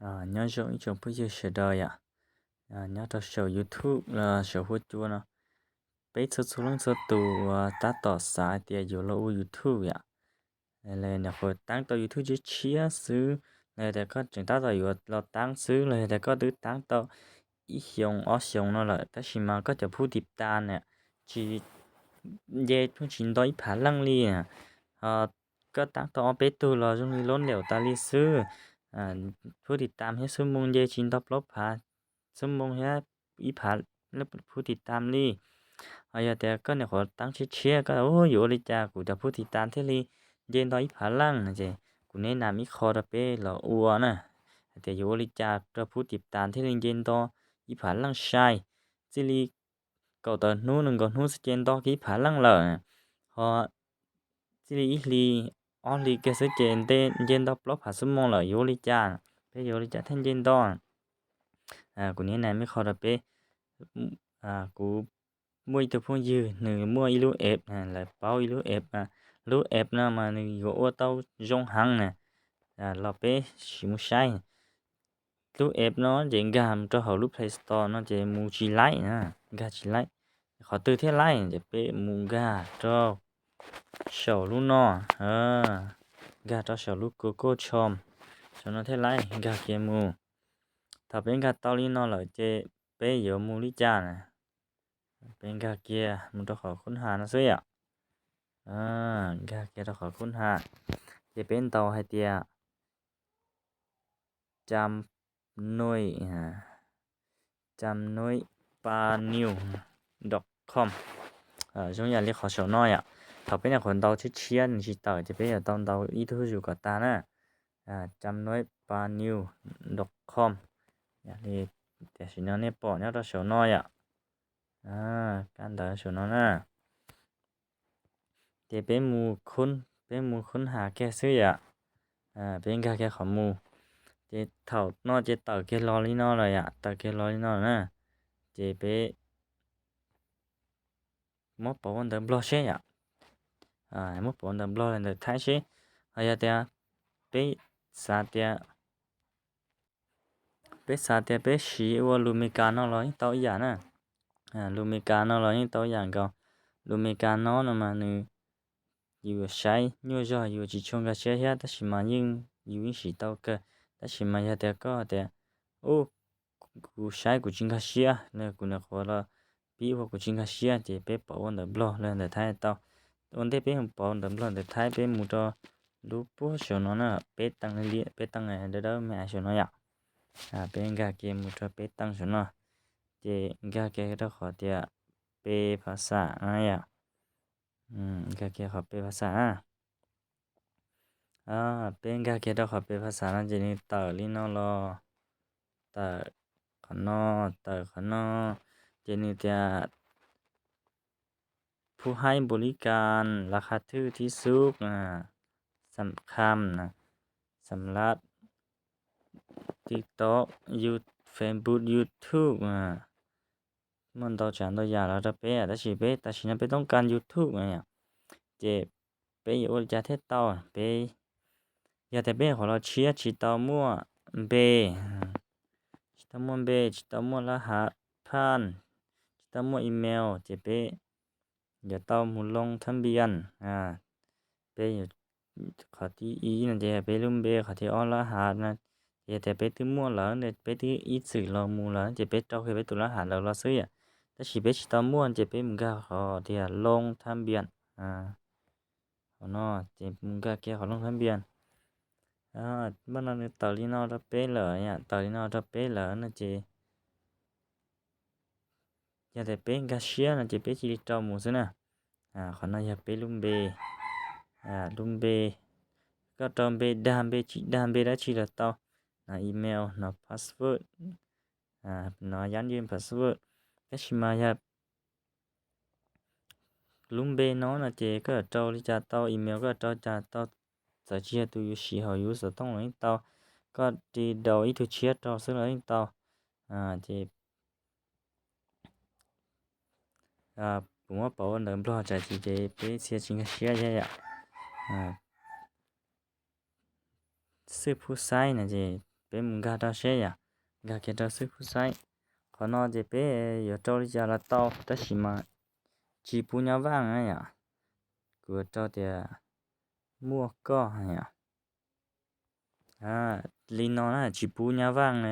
Nyob zoo ib tsoom phooj ywg sawv daws yom, nyob rau saum YouTube los saum huab cua no, peb txhua txhua leej txhua tus uas tab tom xav hais tias yuav los ua YouTube yom, los nyuam qhuav taab tau YouTube tshiab tshiab xwb, los yog tias koj tseem tab tom yuav los taab xwb, los yog tias koj twb taab tau ib xyoos ob xyoos no lawm tab sis mas koj cov phub tiv tas na tsis, nce pheej tsis nto ib phav leej li. Ho koj taab tau ob peb tug los zoo li lub ntiaum tas li xwb, phub tiv tas thiab xuab moos nce tsis nto plaub phav xuab moos thiab ib phav phub tiv tas li. Ho yog tias koj nyuam qhuav taab tshiab tshiab, koj yuav ua li cas kuv cov phub tiv tas thiaj li nce nto ib phav leej no ces kuv neb nam ib qho rau peb los ua na, hais tias yuav ua li cas rau phub tiv tas thiaj li nce nto ib phav leej sai, txij li kaum tawm hnub nees nkaum hnub xwb ces nto kiag ib phav leej lawm, ho txij li ib hlis ob hlis kiag xwb ces nce nto plaub phav xuab moos lawm, yuav ua li cas? Peb yuav ua li cas thiaj nce nto? Kuv neb nam ib qho rau peb. Kuv muaj ib tug phooj ywg nws muaj ib lub app, lawv paub ib lub app, lub app no mas nws yuav ua tau zoo heev na, los peb sim mus saib. Lub app no ces nkag mus rau hauv lub Play Store no ces mus tsis laib na, nkag tsis laib. Qhov twg thiaj laib ces peb mus nkag rau saum lub no, nkag rau saum lub Google Chrome, saum no thiaj laib, nkag kiag mus. Thaum peb nkag tau li no lawm ces peb yuav mus li cas na? Peb nkag kiag mus rau qhov khub ha no xwb yom. Nkag kiag rau qhov khub ha, ces peb ntaus hais tias cam nuij, cam nuij pa news dot com. Zoo yam li qhov saum no yom. Thaum peb nyuam qhuav ntaus tshiab tshiab nws tsis tawm ces peb yuav tau ntaus ib tug zuj zus kom tag na. Cam nuij pa news dot com. Yam li tiam sim no nej pom nyob rau saum no yom. Kab ntawv saum no na. Ces peb mus, peb mus khub ha kiag xwb yom. Peb nkag kiag qhov mus, ces thaum no ces tawm kiag los li no lawm yom, tawm kiag los li no lawm na. Ces peb muab pauv ua ntawv Nplog seb yom. Muab pauv ua ntawv Nplog los ntawv Thaib seb. Ho yog tias peb xav tias, peb xav tias peb siv ua lus Meskas no los yeej tau ib yam na. Lus Meskas no los yeej tau ib yam nkaus. Lus Meskas no no mas nws, yus saib nyuaj zog yus tsis tshua nkag siab thiab, tab sis mas yeej, yus yeej siv tau kawg. Tab sis mas yog tias koj tias, ub, kuv saib kuv tsis nkag siab, kuv nyuam qhuav los pib ua kuv tsis nkag siab, ces peb pauv ua ntawv Nplog los ntawv Thaib tau. Ua ntej peb pauv ntawv Nplog ntawv Thaib, peb mus rau lub puag saum no na, peb teej li, peb teej dawb dawb me ais saum no yom. Peb nkag kiag mus rau peb teej saum no, ces nkag kiag rau qhov tias pe pha xam no yom. Nkag kiag qhov pe pha xam na. Peb nkag kiag rau qhov pe pha xam no ces nws tawm li no los, tawm qhov no, tawm qhov no, ces nws tias ຜູ້ໃຫ້ບໍລິການລາຄາຖືກທີ່ສຸດ ສຳຄັນ ສຳລັບ TikTok, You, Facebook, YouTube. Muaj ntau tsav ntau yam los rau peb, tab sis peb tam sim no peb toob kas YouTube na yom. Ces peb yuav ua li cas thiaj tau? Peb, yog tias peb nyuam qhuav los tshiab tsis tau muaj npe, tsis tau muaj npe, tsis tau muaj laj hav phan, tsis tau muaj email, ces peb yuav tau mus loo thab npias. Peb, qhov thib ib no ces peb lub npe, qhov thib ob laj hav no. Ces yog tias peb twb muaj lawm, peb twb ib txwm los mus lawm ces peb rau kiag peb tus laj hav ntawd los xwb yom. Tab sis peb tsis tau muaj ces peb mus nkag qhov tias loo thab npias. Qhov no ces mus nkag kiag qhov loo thab npias. Npaj no nws tawm li no rau peb lawm, tawm li no rau peb lawm no ces yog tias peb nkag siab no ces peb cia li rau mus xwb na. Qhov no yog peb lub npe, lub npe, koj rau npe dag npe tsis dag npe dab tsi los tau, no email, no password, no yab yej password. Tab sis mas yog lub npe no no ces koj yuav rau li cas tau, email koj yuav rau li cas tau, txawm tsis yog tus yus siv hauv yus xov tooj los yeej tau, koj ris daus ib tug tshiab rau xwb los yeej tau. Ces kuv muab pauv ua ntawv Nplog tsam ces peb txhia tsis nkag siab thiab yom. Xwb phub xaib no ces peb mus nkag rau seb yom, nkag kiag rau xwb kuj saib. Qhov no ces peb yuav rau li cas los tau tab sis mas tsis pub nyob vaj na yom. Kuv yuav rau tias muaj koj yom. Li no na tsis pub nyob vaj na.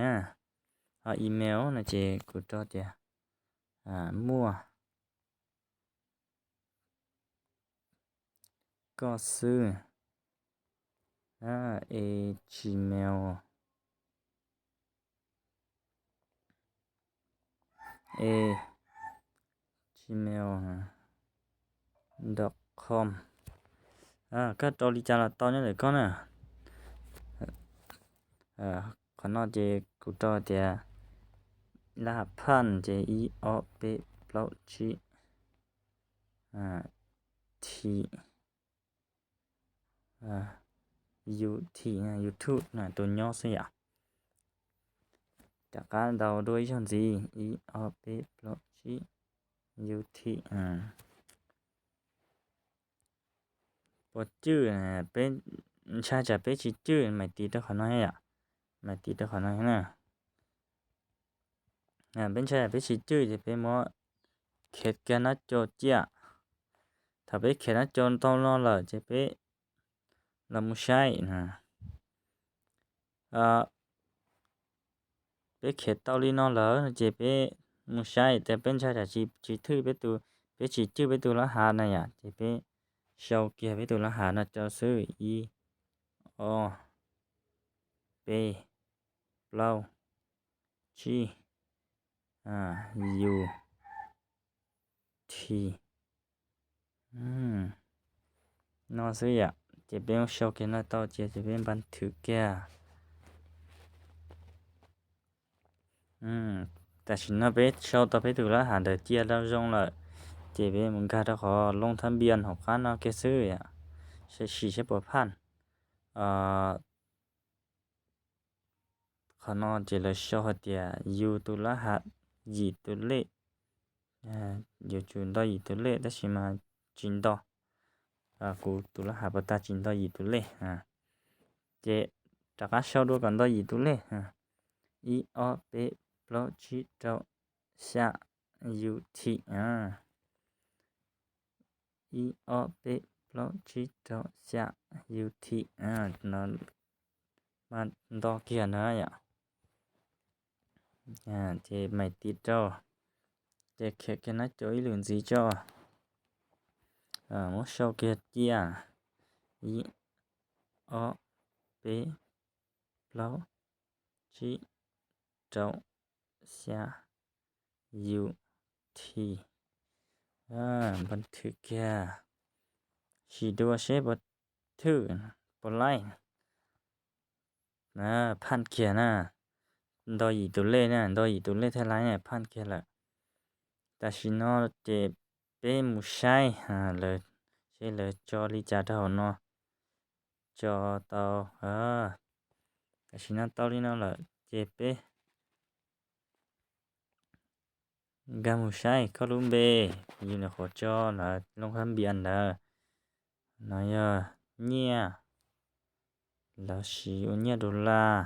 Ho email no ces kuv rau tias muaj koj xwb. E Gmail, e Gmail dot com. Koj rau li cas los tau nyob ntawm koj na. Qhov no ces kuv rau tias lab phaj ces ib ob peb plaub tsib, thi, U T, YouTube na, tus nyob xwb yom. Rov qab ntaus dua ib zaug ntxiv, ib ob peb plaub tsib, U T. Puas cwj, peb ntshai tsam peb tsis cwj, mam tiv rau qhov no yom, mam tiv rau qhov no na. Peb ntshai peb tsis cwj ces peb muab khiav kiag nab cau cia. Thaum peb khiav nab cau tau no lawm ces peb los mus saib. Peb khiav tau li no lawm ces peb mus saib tias peb ntshai tsam tsis thwj peb tus, peb tsis cwj peb tus lab hav na yom, ces peb sau kiag peb tus lab hav no rau xwb, ib ob peb plaub tsib, U T no xwb yom. Ces peb sau kiag no tau ces peb npas thwv kiag. Tam sim no peb sau tau peb tus lab hav ntawd cia tau zoo lawm, ces peb mus nkag rau qhov loo thab npias hauv qab no kiag xwb yom, sim saib puas phaj. Qhov no ces lawv sau hais tias yus tus lab hav yim tus lej, yuav tsum nto yim tus lej tab sis mas tsis nto. Kuv tus lab hav puas tag tsis nto yim tus lej. Ces rov qab sau dua kom nto yim tus lej, ib ob peb plaub tsib rau xya U T. Ib ob peb plaub tsib rau xya U T no. Mas nto kiag na yom. Ces mam tiv rau, ces khiav kiag nab cau ib lwm ntxiv tso. Muab sau kiag cia, ib ob peb plaub tsib rau xya U T. Npas thwv kiag, sim dua seb puas thwj, puas laib. Phaj kiag na, nto yim tus lej na, nto yim tus lej thiaj laib na, phaj kiag lawm. Tam sim no ces peb mus saib seb lawv tso li cas rau hauv no. Tso tau, tam sim no tau li no lawm ces peb nkag mus saib koj lub npe, yus nyuam qhuav tso lawv loo thab npias ntawd, no yog nyiaj los sis ua nyiaj dollar,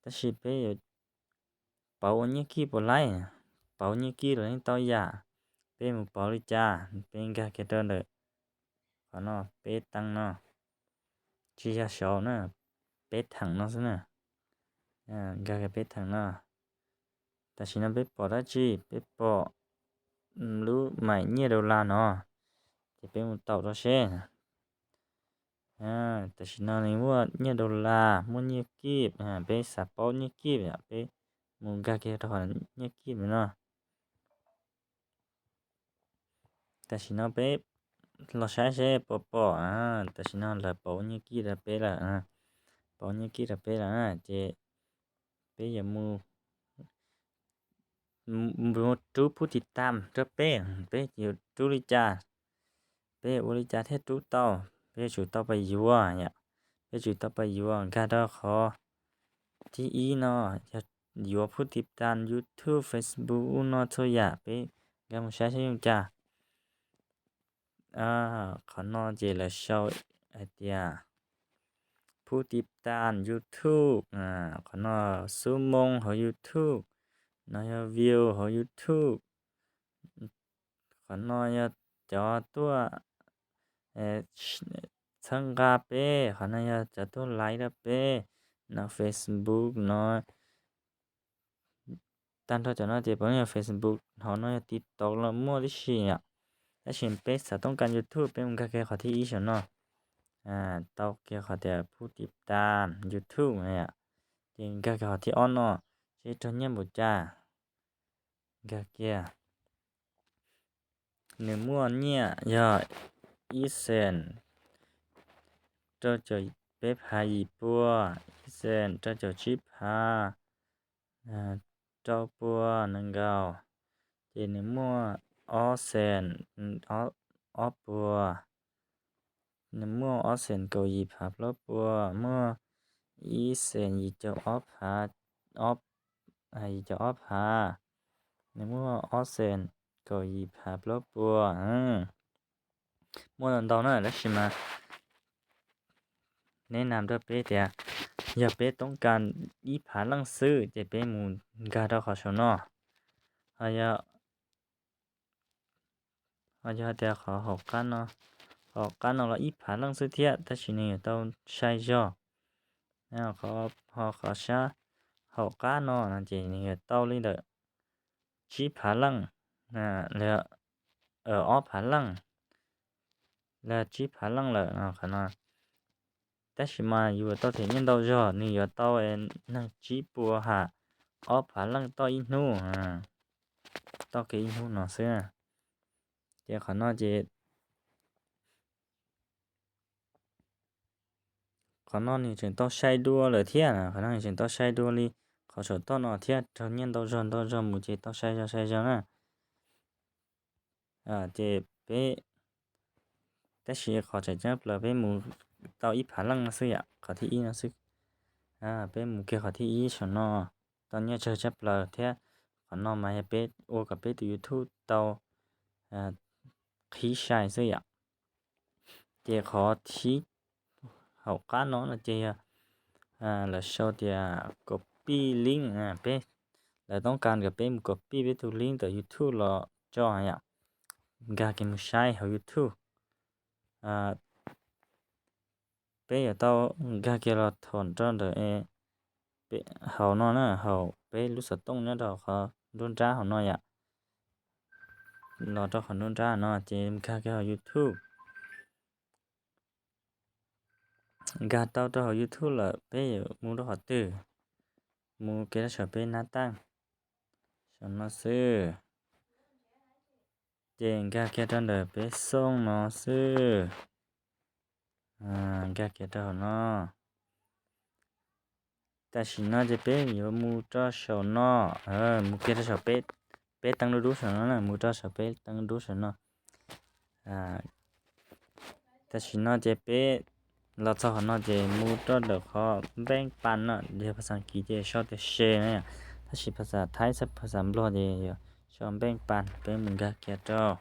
tab sis peb yuav pauv ua nyiaj kib puas laib, pauv nyiaj kib los yeej tau yam. Peb mus pauv li cas, peb nkag kiag rau ntawm qhov no, peb teev no, tsis yog saud na, peb theem no xwb na, nkag kiag peb theem no. Tam sim no peb pom dab tsi? Peb pom lub maim nyiaj dollar no, ces peb mus taum rau seb. Tam sim no nws muaj nyiaj dollar, muaj nyiaj kib, peb xav paub nyiaj kib yom, peb mus nkag kiag rau qhov nyiaj kib no. Tam sim no peb los saib seb puas pom. Tam sim no lawv pauv nyiaj kib rau peb lawm, pauv nyiaj kib rau peb lawm na, ces peb yuav mus rub phub tiv tam rau peb, peb yuav rub li cas, peb yuav ua li cas thiaj rub tau? Peb yuav tsum tau pais yuav yom, peb yuav tsum tau pais yuav. Nkag rau qhov thib ib no, yog yuav phub tiv tam YouTube, Facebook ub no txhua yam, peb nkag mus saib seb zoo cas. Qhov no ces lawv sau hais tias phub tiv tam YouTube, qhov no xub moo hauv YouTube, no yog view hauv YouTube, qhov no yog cov tuaj txhawb nqa peb, qhov no yog cov tuaj like rau peb, no Facebook no. Tag nrho cov no ces puav leej yog Facebook, hauv no yog TikTok los muaj tib si yom. Tab sis peb xav toob kas YouTube peb mus nkag kiag qhov thib ib saum no, tau kiag qhov tias phub tiv tam YouTube, ces nkag kiag qhov thib ob no, seb raug nyiaj npaum cas. Nkag kiag, nws muaj nyiaj yog ib xees rau caum peb phav yim pua, ib xees rau caum tsib phav rau pua nees nkaum, ces nws muaj ob xees ob pua, nws muaj ob xees kaum yim phav plaub pua, muaj ib xees yim caum ob phav, yim caum ob phav, nws muaj ob xees kaum yim phav plaub pua. Muaj ntau ntau na, tab sis mas neb nam rau peb tias yog peb toob kas ib phav leej xwb ces peb mus nkag rau qhov saum no. Ho yog tias qhov hauv qab no, hauv qab no los ib phav leej xwb thiab, tab sis nws yuav tau sai zog. Ho qhov sab hauv qab no no ces nws yuav tau li ntawm tsib phav leej, ob phav leej, los tsib phav leej lawm no qhov no. Tab sis mas yuav tau them nyiaj ntau zog, nws yuav tau neeg tsib pua ham ob phav leej toj ib hnub, toj kiag ib hnub no xwb. Ces qhov no ces qhov no nws tseem tau sai dua lawm thiab, qhov no nws tseem tau sai dua li qhov saum toj no thiab, raug nyiaj ntau zog ntau zog mus ces tau sai zog sai zog na. Ces peb, tab sis qhov tseem ceeb plaws peb mus tau ib phav leej no xwb yom, qhov thib ib no xwb. Peb mus kiag qhov thib ib saum no, tau nyiaj tsawg tshaj plaws thiab. Qhov no mas yog peb ua kom peb tus YouTube tau qhib sai xwb yom. Ces qhov thib hauv qab no no ces yog lawv sau tias copy link, peb, lawv toob kas kom peb mus copy peb tus link ntawm YouTube los tso yom. Nkag kiag mus saib hauv YouTube. Peb yuav tau nkag kiag los thaum rau ntawm hauv no na, hauv peb lub xov tooj nyob rau qhov nruab nrab hauv no yom. Los rau qhov nruab nrab no ces nkag kiag hauv YouTube. Nkag tau rau hauv YouTube lawm peb yuav mus rau qhov twg? Mus kiag rau saum peb nab taj, saum no xwb. Ces nkag kiag rau ntawm peb xoo no xwb. Nkag kiag rau hauv no. Tam sim no ces peb yuav mus rau saum no, mus kiag rau saum peb, peb teeb dub dub saum no na, mus rau saum peb teeb dub saum no. Tam sim no ces peb los txog qhov no ces mus rau ntawm qhov npeej pas no, yog phas xas kiv ces sau tias share na, tab sis phas xas thaib thiab phas xas nplog ces yog sau npeej pas, peb mus nkag kiag rau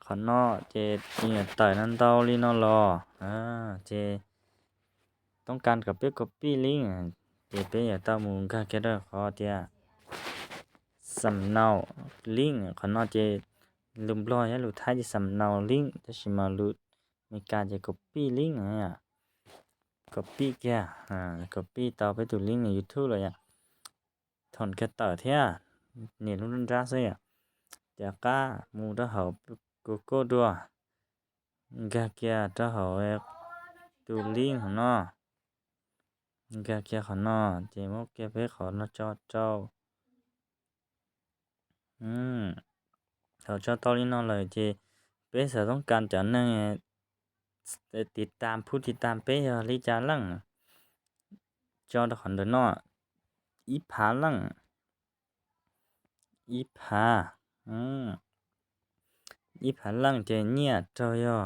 qhov no ces tawm no ntau li no los, ces toob kas kom peb copy link, ces peb yuav tau mus nkag kiag rau qhov tias xam nau link, qhov no ces lus nplog thiab lus thaib ces xam nau link, tab sis mas lus Meskas ces copy link, copy kiag, copy tau peb tus link YouTube los yom. Thaum kiag tawm thiab, nias lub nruab nrab xwb yom, ces qab mus rau hauv Google dua, nkag kiag rau hauv tus link hauv no, nkag kiag qhov no, ces muab kiag peb qhov no tso rau. Thaum tso tau li no lawm ces peb xav toob kas cov neeg tiv tam, phub tiv tam peb yog li cas leej, tso rau qhov ntawm no, ib phav leej, ib phav, ib phav leej ces nyiaj raug yog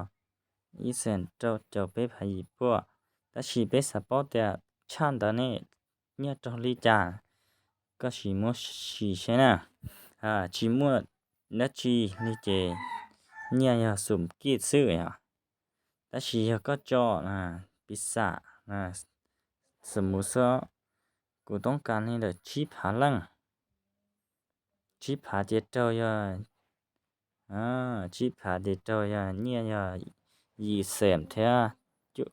ib xees rau caum peb phav yim puas. Tab sis peb xav paub tias tshaj ntawd ne nyiaj raug li cas, koj sim muab sim seb na. Tsis muaj dab tsi li ces nyiaj yog xum kij xwb yom. Tab sis yog koj tso piv xam Xwm mus xwb, kuv toob kas li ntawm tsib phav leej. Tsib phav ces raug yog, tsib phav ces raug yog nyiaj yog yim xees thiab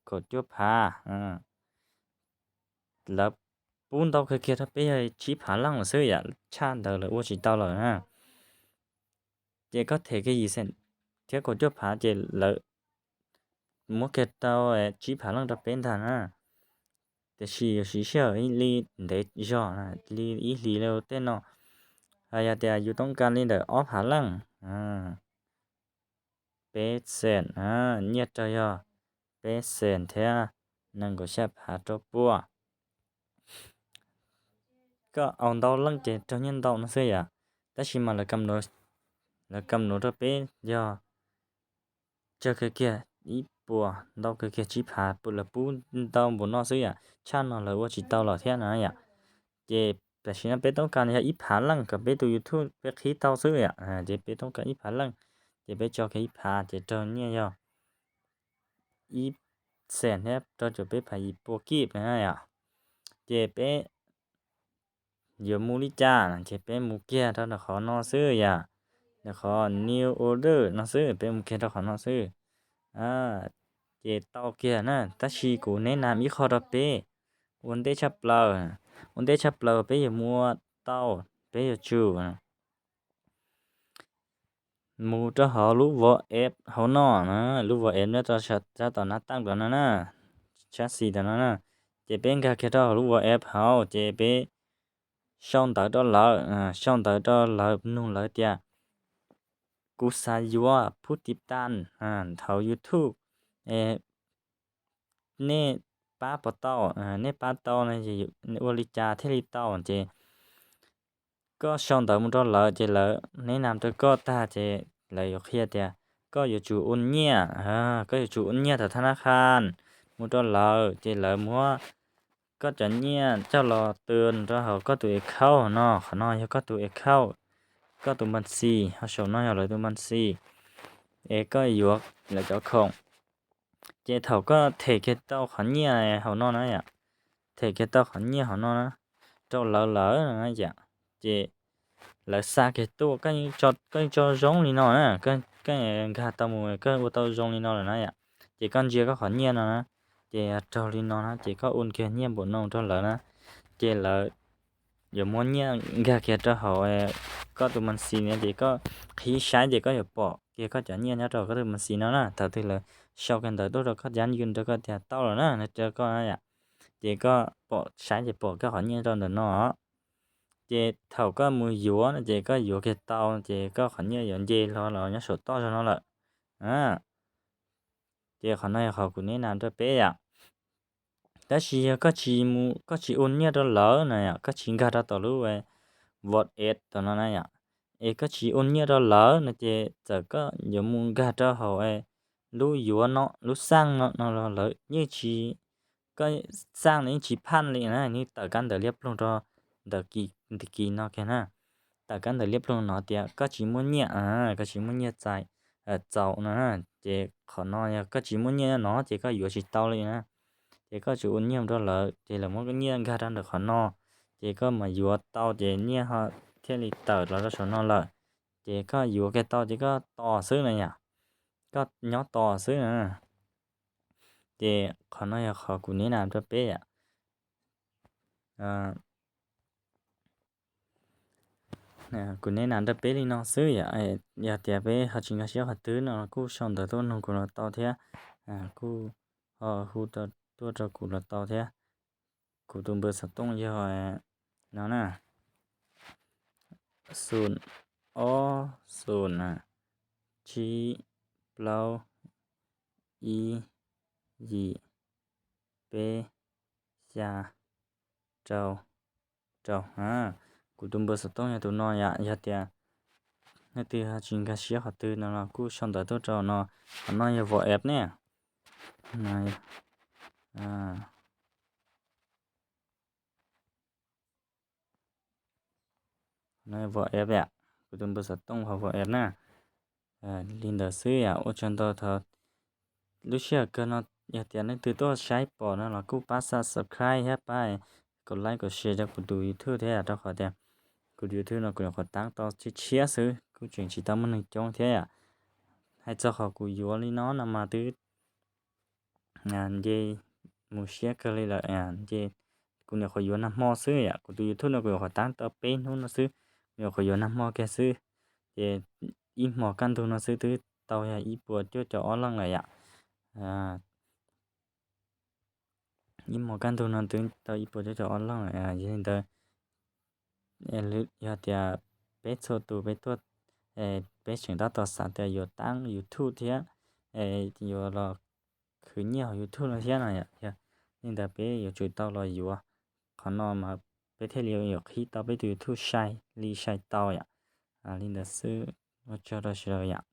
kaum cuaj phav. Lawv pub ntau kawg kiag rau peb yog tsib phav leej lawm xwb yam, tshaj ntawd lawv ua tsis tau lawm na. Ces koj them kiag yim xees thiab kaum cuaj phav ces lawv muab kiag tau tsib phav leej rau peb ntag na. Tiam sis yuav siv sij hawm li ntev zog li ib hlis li tej no. Yog tias yus toob kas li ntawm ob phav leej, peb xees, nyiaj raug yog peb xees thiab nees nkaum xya phav rau pua. Koj au ntau leej ces raug nyiaj ntau no xwb yam. Tab sis mas lawv kam nuav rau peb yog tsawg kawg kiag ib puas, ntau kawg kiag tsib phav, lawv pub ntau npaum no xwb yam, tshaj no lawv ua tsis tau los thiab no yam. Ces tam sim no peb toob kas yog ib phav leej kom peb tus YouTube peb qhib tau xwb yam. Ces peb toob kas ib phav leej, ces peb tso kiag ib phav ces raug nyiaj yog ib xees thiab rau caum peb phav yim pua kib na yom. Ces peb yuav mus li cas no ces peb mus kiag rau qhov no xwb yom, qhov new order no xwb, peb mus kiag rau qhov no xwb. Ces tau kiag na, tab sis kuv neb nam ib qho rau peb ua ntej tshaj plaws, ua ntej tshaj plaws peb yuav mus ua tau, peb yuav tsum mus rau hauv lub WhatsApp hauv no na, lub WhatsApp nyob rau sab tom nav taaj tom no na, sab xis tom no na. Ces peb nkag kiag rau hauv lub WhatsApp hauv ces peb sau ntawv rau lawv, sau ntawv rau lawv nug lawv tias kuv xav yuav phub tiv tas hauv YouTube, nej pab puas tau? Nej pab tau no ua li cas thiaj li tau? Ces koj sau ntawv mus rau lawv ces lawv neb nam rau koj tag ces lawv yuav qhia tias koj yuav tsum ua nyiaj, koj yuav tsum ua nyiaj tom thab nab qhaj mus rau lawv ces lawv muab koj cov nyiaj coj los tws rau hauv koj tus account no, qhov no yog koj tus account, koj tus npas xis, ho saum no yog lawv tus npas xis, es koj yuav lawv cov khoom. Ces thaum koj them kiag tau qhov nyiaj hauv no na yom, them kiag tau qhov nyiaj hauv no rau lawv lawm na yom, ces lawv xa kiag tuaj, koj yeej tso zoo li no na, koj nkag tau mus koj ua tau zoo li no lawm na yom, ces koj ntsia koj qhov nyiaj no na, ces raug li no na ces koj ua kiag nyiaj npaum no rau lawv na, ces lawv yuav muab nyiaj nkag kiag rau hauv koj tus npas xis no ces koj qhib saib ces koj yuav pom kiag koj cov nyiaj nyob rau koj tus npas xis no na. Thaum twg lawv sau kiag ntawv tuaj rau koj cab nws rau koj tias tau lawm na, rau koj na yom, ces koj pom saib ces pom koj qhov nyiaj rau ntawm no. Ces thaum koj mus yuav no ces koj yuav kiag tau ces koj qhov nyiaj yuav nce hlo los nyob saum toj zog no lawm. Ces qhov no yog qhov kuv neb nam rau peb yom. Tab sis yog koj tsis mus, koj tsis ua nyiaj rau lawv na yom, koj tsis nkag rau tom lub WhatsApp tom no na yom, es koj tsis ua nyiaj rau lawv no ces txawm koj yuav mus nkag rau hauv lub yuav no, lub xaj no no los lawv yeej tsis, koj xaj no yeej tsis phaj li na, yeej tawm kab ntawv liab ploog rau ntawm kis no kiag na. Tawm kab ntawv liab ploog no tias koj tsis muaj nyiaj, koj tsis muaj nyiaj txais, txaus no na. Ces qhov no yog koj tsis muaj nyiaj no ces koj yuav tsis tau li na. Ces koj tsum ua nyiaj rau lawv ces lawv muab nyiaj nkag rau ntawm qhov no, ces koj mam yuav tau ces nyiaj ho thiaj li tawm los rau saum no lawm. Ces koj yuav kiag tau ces koj tos xwb na yom, koj nyob tos xwb na. Ces qhov no yog qhov kuv neb nam rau peb yom. Kuv neb nam rau peb li no xwb yom. Yog tias peb ho tsis nkag siab qhov twg no kuj sau ntawv tuaj nug kuv los tau thiab, kuj ho hu tuaj rau kuv los tau thiab. Kuv tus npawb xov tooj yog no na, xoom ob xoom tsib plaub ib yim peb xya rau rau. Kuv tus npawb xov tooj yog tus no yom. Yog tias leej twg tsis nkag siab qhov twg no los kuj sau ntawv tuaj rau no. Qhov no yog WhatsApp ne. WhatsApp yom, kuv tus npawb xov tooj hauv WhatsApp na. Li ntawd xwb yom. Ua tsaug ntau, thov lub sij hawm kawg no yog tias leej twg tuaj saib pom no los kuj pab subscribe thiab pab kom like kom share rau kuv tus YouTube thiab, rau qhov tias kuv tus YouTube no kuv nyuam qhuav tab tau tshiab tshiab xwb, kuj tseem tsis tau muaj neeg coob thiab yom. Hais txog qhov kuv yuav li no no mas twb nce mus siab kawg li lawm, nce kuv nyuam qhuav yuav nag hmo xwb yom. Kuv tus YouTube no kuv nyuam qhuav tab tau peb hnub no xwb, kuv nyuam qhuav yuav nag hmo kiag xwb, ces ib hmos kaj ntug no xwb twb tau yog ib puas cuaj caum ob leej lawm yom. Ib hmos kaj ntug no twb tau ib puas cuaj caum ob leej lawm. Yog li ntawd, yog tias peb txhua tus peb tuaj, peb tseem tab tom xav tias yuav tab YouTube thiab, yuav los khwv nyiaj hauv YouTube no thiab no yom, yog li ntawd peb yuav tsum tau los yuav qhov no mas peb thiaj li yuav qhib tau peb tus YouTube sai li sai tau yom. Li ntawd xwb, ua tsaug rau sawv daws yom.